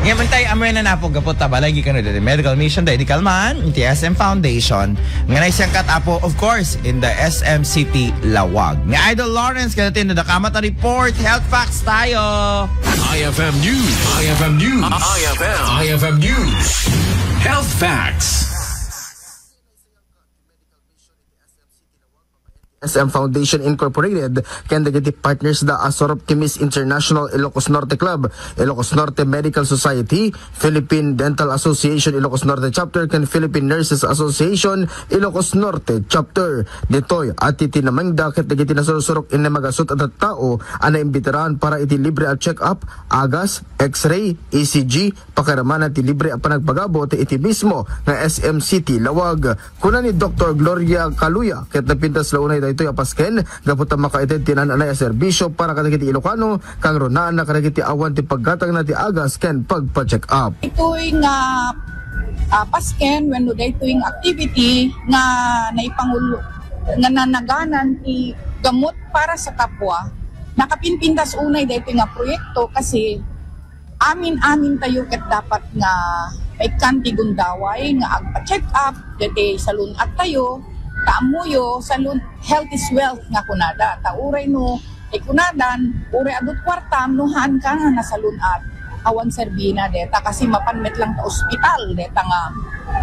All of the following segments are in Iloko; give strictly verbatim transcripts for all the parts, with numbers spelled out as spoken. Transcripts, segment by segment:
Ngem tay amuen na napo gapu ta balay kano daydi medical mission daydi kalman iti S M Foundation. Nga naisangkat, Apo, of course, in the S M City Laoag. Ni Idol Lawrence, kadatin na dakama ta report. Health facts tayo. I F M News. I F M News. I F M. I F M News. Health facts. S M Foundation Incorporated ken dagiti partners da a Soroptimist International Ilocos Norte Club, Ilocos Norte Medical Society, Philippine Dental Association Ilocos Norte Chapter, ken Philippine Nurses Association Ilocos Norte Chapter. Ditoy, ati tinamengda ket dagiti nasursurok inna magasut a tattao a naimbitaran para iti libre a check-up, agas, X-ray, E C G, pakaraman ti libre a panagpagabot iti mismo nga S M City Laoag. Kuna ni Doktor Gloria Caluya, ket napintas la unay daytoy a pasken gapu ta makaited ti naan-anay a serbisyo para kadagiti Ilocano, kangrunaanna kadagiti awan ti paggatangna ti agas ken pagpa-check up. Itoy nga, ah, pasken wenno daytoy nga activity nga naipangulo-, nga nanaganan ti gamot para sa kapwa. Nakapinpintas unay daytoy nga proyekto kasi amin-amin tayo ket dapat nga maikkan ti gundaway nga agpa-check up daytoy salun-at tayo, ta ammoyo, salun-, health is wealth nga kunada. Ta uray no, ti kunadan, uray adu ti kuartam, no haan ka nga nasalun-at, awan serbina deta kasi mapan met lang ta ospital deta nga,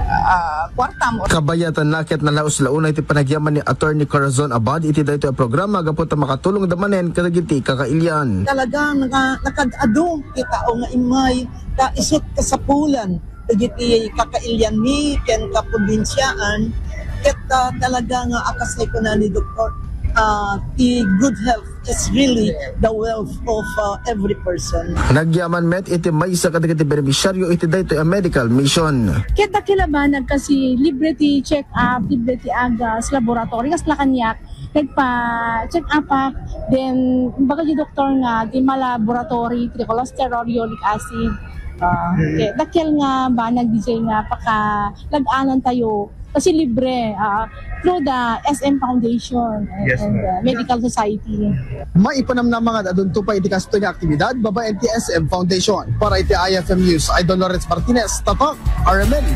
ah, kuartam. Kabayatanna ket nalaus la unay ti panagyaman ni Attorney Corazon Abad iti daytoy a programa gapu ta makatulongda manen kadagiti kakailian. Talaga naka-, nakad-adu ti tao nga immay ta isut kasapulan dagiti kakailianmi ken kaprobinsiyaan ket, ah, talaga nga a kas ni kuna ni Doktor, ah, ti good health is really the wealth of, uh, every person. Nagyaman met iti maysa kadagiti beneficiaryo iti daytoy a medical mission. Ket dakkel a banag kasi libre ti check-up, libre ti agas, laboratory, kasla kaniak, nagpa-check up ak, then, baga di doktor nga, di ma-laboratory, tricholesterol, uric acid. Ah, okay. Dakkel nga banag, D J, nga pakalag-anan tayo kasi libre, ah, through the S M Foundation and, Yes, and, ma'am. uh, Medical Society. Maipanamnama nga adunto pay iti kastoy nga aktibidad babaen ti S M Foundation. Para iti I F M News, Idol Lawrence Martinez, Tatak, R M N.